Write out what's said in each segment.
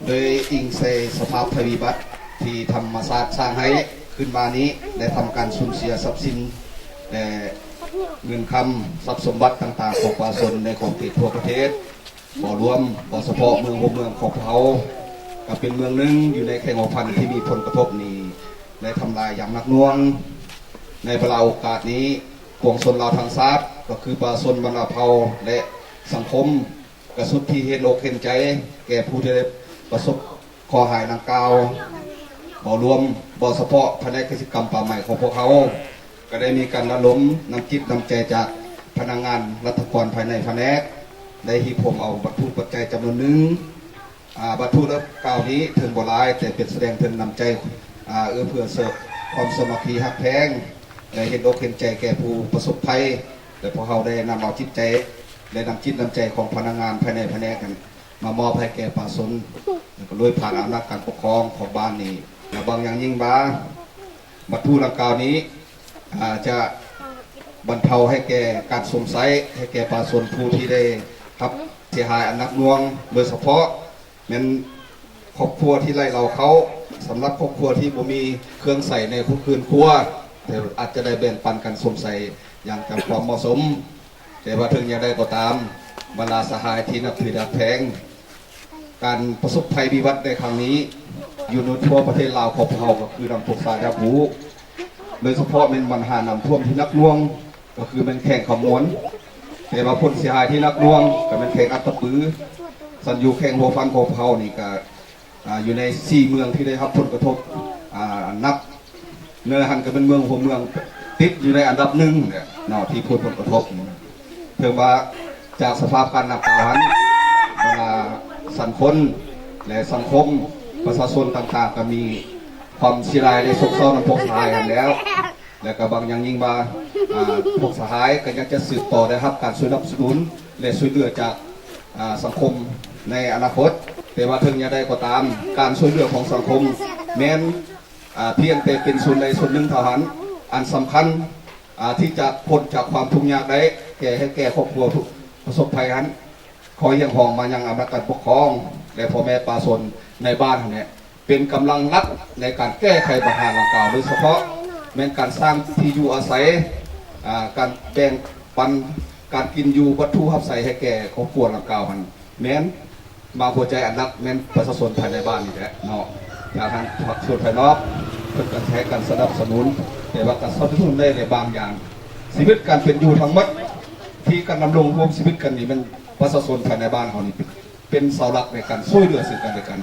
ໂດຍອີງໃສ່ສະພາບໄພພິບັດທີ່ທຳມະຊາດສ້າງໃຫ້ຂຶ້ນມານີ້ ໄດ້ທຳການສູນເສຍຊັບສິນ ແລະ ເງິນຄຳ ຊັບສົມບັດຕ່າງໆຂອງປະຊາຊົນໃນຂອບເຂດທົ່ວປະເທດ ບໍ່ລວມ ບໍ່ສະເພາະເມືອງຫົວເມືອງຂອງພວກເຮົາ ກໍເປັນເມືອງໜຶ່ງຢູ່ໃນແຂວງຫົວພັນທີ່ມີຜົນກະທົບນີ້ ໄດ້ທຳລາຍຢ່າງໜັກໜ່ວງ. ໃນເວລາໂອກາດນີ້ ປວງຊົນລາວທັງຊາດ ກໍຄືປະຊາຊົນບັນດາເຜົ່າ ແລະ ສັງຄົມ ກະສຸດທີ່ເຫັນອົກເຫັນໃຈແກ່ຜູ້ທີ່ໄດ້ປະສົບເຄາະຮ້າຍດັ່ງກ່າວ ເວົ້າລວມ ເວົ້າສະເພາະພະແນກກະສິກຳປ່າໄມ້ຂອງພວກເຮົາ ກໍໄດ້ມີການລະດົມນ້ຳຈິດນ້ຳໃຈຈາກພະນັກງານລັດຖະກອນພາຍໃນພະແນກ ໄດ້ຮີບໂຮມເອົາວັດຖຸປັດໄຈຈຳນວນໜຶ່ງ. ອາ ວັດຖຸດັ່ງກ່າວນີ້ເຖິງບໍ່ຫຼາຍ ແຕ່ເປັນສະແດງເຖິງນ້ຳໃຈ ອາ ເອື້ອເຟື້ອ ຄວາມສາມັກຄີຮັກແພງ ແລະ ເຫັນອົກເຫັນໃຈແກ່ຜູ້ປະສົບໄພ ແລະ ພວກເຮົາໄດ້ນຳເອົາຈິດໃຈ ແລະ ນ້ຳຈິດນ້ຳໃຈຂອງພະນັກງານພາຍໃນພະແນກນັ້ນ ມາມອບໃຫ້ແກ່ປະຊາຊົນ ແລະ ກໍໂດຍຜ່ານອຳນາດການປົກຄອງຂອງບ້ານນີ້ ແລະ ຫວັງຢ່າງຍິ່ງວ່າ ວັດຖຸດັ່ງກ່າວນີ້ ອາ ຈະບັນເທົາໃຫ້ແກ່ການຊົມໃຊ້ ໃຫ້ແກ່ປະຊາຊົນຜູ້ທີ່ໄດ້ຮັບເສຍຫາຍອັນໜັກໜ່ວງ ໂດຍສະເພາະ ແມ່ນຄອບຄົວທີ່ໄດ້ເຫຼົ່າເຂົ້າ ສຳລັບຄອບຄົວທີ່ບໍ່ມີເຄື່ອງໃຊ້ໃນເຮືອນຄົວ ແຕ່ອາດຈະໄດ້ແບ່ງປັນກັນຊົມໃຊ້ຢ່າງຕາມຄວາມເໝາະສົມ. ແຕ່ວ່າເຖິງຢ່າງໃດກໍຕາມ ບັນດາສະຫາຍທີ່ນັບຖືຮັກແພງ ການປະສົບໄພພິບັດໃນຄັ້ງນີ້ ຢູ່ໃນທົ່ວປະເທດລາວຂອງພວກເຮົາ ກໍຄືດັ່ງພວກທ່ານຮັບຮູ້ ໂດຍສະເພາະແມ່ນບັນຫານ້ຳຖ້ວມທີ່ໜັກໜ່ວງ ກໍຄືແມ່ນແຂວງຄຳມ່ວນ ແຕ່ວ່າຜົນເສຍຫາຍທີ່ໜັກໜ່ວງກໍແມ່ນແຂວງອັດຕະປື. ສັນຢູ່ແຂວງຫົວພັນຂອງເຮົານີ້ກໍ ອາ ຢູ່ໃນສີ່ເມືອງທີ່ໄດ້ຮັບຜົນກະທົບ ອາ ໜັກ ໃນນັ້ນກໍແມ່ນເມືອງຫົວເມືອງ ຕິດຢູ່ໃນອັນດັບໜຶ່ງແຫຼະເນາະ ທີ່ພົ້ນຜົນກະທົບ. ເຖິງວ່າຈາກສະພາບການດັ່ງກ່າວຫັ້ນ ບັນດາສັນຄົນ ແລະ ສັງຄົມ ປະຊາຊົນຕ່າງໆ ກໍມີຄວາມເສຍດາຍ ແລະ ໂສກເສົ້ານຳພວກສະຫາຍຫັ້ນແລ້ວ ແລະ ກໍຫວັງຢ່າງຍິ່ງວ່າ ອາ ພວກສະຫາຍກໍຍັງຈະສືບຕໍ່ໄດ້ຮັບການສະໜັບສະໜູນ ແລະ ຊ່ວຍເຫຼືອຈາກ ອາ ສັງຄົມໃນອະນາຄົດ. ແຕ່ວ່າເຖິງຢ່າງໃດກໍຕາມ ການຊ່ວຍເຫຼືອຂອງສັງຄົມແມ່ນ ອາ ພຽງແຕ່ເປັນສ່ວນໃດສ່ວນໜຶ່ງເທົ່ານັ້ນ ອັນສຳຄັນ ອາ ທີ່ຈະພົ້ນຈາກຄວາມທຸກຍາກໄດ້ ແກ່ ໃຫ້ແກ່ຄອບຄົວຜູ້ປະສົບໄພຫັ້ນ ຂໍຮຽກຮ້ອງມາຍັງອຳນາດການປົກຄອງ ແລະ ພໍ່ແມ່ປະຊາຊົນໃນບ້ານຫັ້ນແຫຼະ ເປັນກຳລັງຫຼັກໃນການແກ້ໄຂບັນຫາດັ່ງກ່າວ ໂດຍສະເພາະແມ່ນການສ້າງທີ່ຢູ່ອາໄສ ອາ ການແບ່ງປັນການກິນຢູ່ ວັດຖຸຮັບໃຊ້ໃຫ້ແກ່ຄອບຄົວດັ່ງກ່າວຫັ້ນ ແມ່ນ ບາງຫົວໃຈອັນຫຼັກແມ່ນປະຊາຊົນພາຍໃນບ້ານນີ້ແຫຼະເນາະ. ທາງພາກສ່ວນພາຍນອກເພິ່ນກໍໃຫ້ການສະໜັບສະໜູນ ແຕ່ວ່າການສະໜັບສະໜູນໄດ້ໃນບາງຢ່າງ. ຊີວິດການເປັນຢູ່ທັງໝົດທີ່ການດຳລົງຮ່ວມຊີວິດກັນນີ້ ແມ່ນປະຊາຊົນພາຍໃນບ້ານເຮົານີ້ເປັນເສົາຫຼັກໃນການຊ່ວຍເຫຼືອເຊິ່ງກັນແລະກັນ.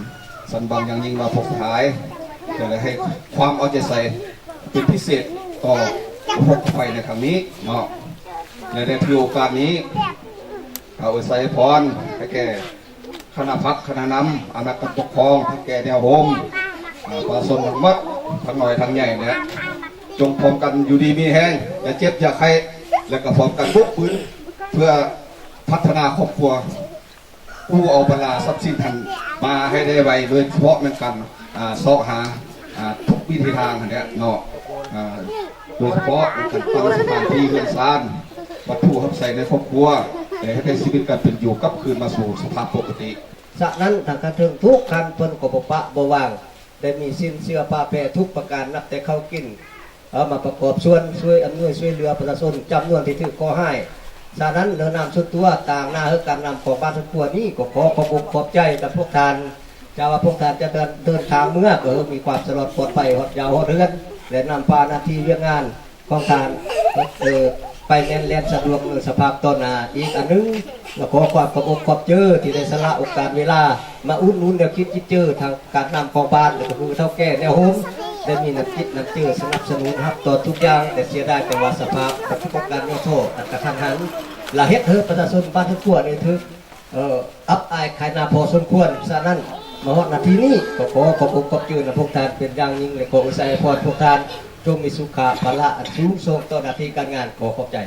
ສັນຫວັງຢ່າງຍິ່ງວ່າພວກສະຫາຍຈະໄດ້ໃຫ້ຄວາມເອົາໃຈໃສ່ເປັນພິເສດຕໍ່ອຸທົກໄພໃນຄັ້ງນີ້ເນາະ ແລະ ໄດ້ຖືໂອກາດນີ້ ເອົາໄປໃສ່ພອນໃຫ້ແກ່ ຄະນະພັກ ຄະນະນຳ ອຳນາດການປົກຄອງ ໃຫ້ແກ່ແນວໂຮມ ອາ ປະຊາຊົນທັງໝົດ ທັງນ້ອຍທັງໃຫຍ່ແຫຼະ ຈົ່ງພ້ອມກັນຢູ່ດີມີແຮງ ຢ່າເຈັບຢ່າໄຂ້ ແລະ ກໍພ້ອມກັນບຸກບືນ ເພື່ອພັດທະນາຄອບຄົວ ກູ້ເອົາບັນດາຊັບສິນຫັ້ນມາໃຫ້ໄດ້ໄວ ໂດຍສະເພາະແມ່ນການ ອາ ຊອກຫາ ອາ ທຸກວິທີທາງຫັ້ນແຫຼະເນາະ ອາ ໂດຍສະເພາະການຕັ້ງສະຖານທີ່ເຮືອນຊານ ວັດຖຸຮັບໃຊ້ໃນຄອບຄົວ ແລະ ເຮັດໃຫ້ຊີວິດການເປັນຢູ່ກັບຄືນມາສູ່ສະພາບປົກກະຕິ. ສະນັ້ນ ທາງຂັ້ນເທິງທຸກຂັ້ນເພິ່ນກໍບໍ່ປະບໍ່ວາງ ໄດ້ມີສິນເຊື່ອຟ້າແຜ່ທຸກປະການ ນັບແຕ່ເຂົ້າກິນ ເອົາມາປະກອບສ່ວນຊ່ວຍອຳນວຍຊ່ວຍເຫຼືອປະຊາຊົນຈຳນວນທີ່ຖືກເຄາະຮ້າຍ. ສະນັ້ນ ໃນນາມສ່ວນຕົວ ຕາງໜ້າເຮີການນຳຂອງບ້ານສວນຂົວນີ້ ກໍຂໍຂອບອົກຂອບໃຈນຳພວກທ່ານ ຈາກວ່າພວກທ່ານຈະເດີນ ເດີນທາງເມືອ ກໍໃຫ້ມີຄວາມສະຫຼອດປອດໄພ ຮອດຍາມຮອດເຮືອນ ແລະ ນຳພາໜ້າທີ່ວຽກງານຂອງທ່ານ ເອີ ໄປແມ່ນແລ່ນສະດວກໃນສະພາບຕໍ່ໜ້າ. ອີກອັນໜຶ່ງ ກໍຂໍຄວາມຂອບອົກຂອບໃຈທີ່ໄດ້ສະຫຼະໂອກາດເວລາ ມາອຸດໜູນແນວຄິດຈິດເຈີທາງການນຳຂອງບ້ານ ແລະ ກໍຄືເຖົ້າແກ່ແນວໂຮມ ໄດ້ມີນ້ຳຈິດນ້ຳໃຈສະໜັບສະໜູນຮັບຕອນທຸກຢ່າງ, ແຕ່ເສຍດາຍແຕ່ວ່າສະພາບປະຕິບັດການຍ່ອທໍ້ອັນກະທັນຫັນ ລະເຮັດໃຫ້ປະຊາຊົນບ້ານທຸກຄົວນີ້ຖືກ ເອີ ອັບອາຍຂາຍໜ້າພໍສົມຄວນ. ສະນັ້ນ ມາຮອດນາທີນີ້ ກໍຂໍຂອບອົກຂອບໃຈນຳພວກທ່ານເປັນຢ່າງຍິ່ງ ແລະ ຂໍອວຍໄຊໃຫ້ພອນພວກທ່ານ ຈົ່ງມີສຸຂະພະລະອັນສູງສົ່ງຕໍ່ໜ້າທີ່ການງານ. ຂໍຂອບໃຈ.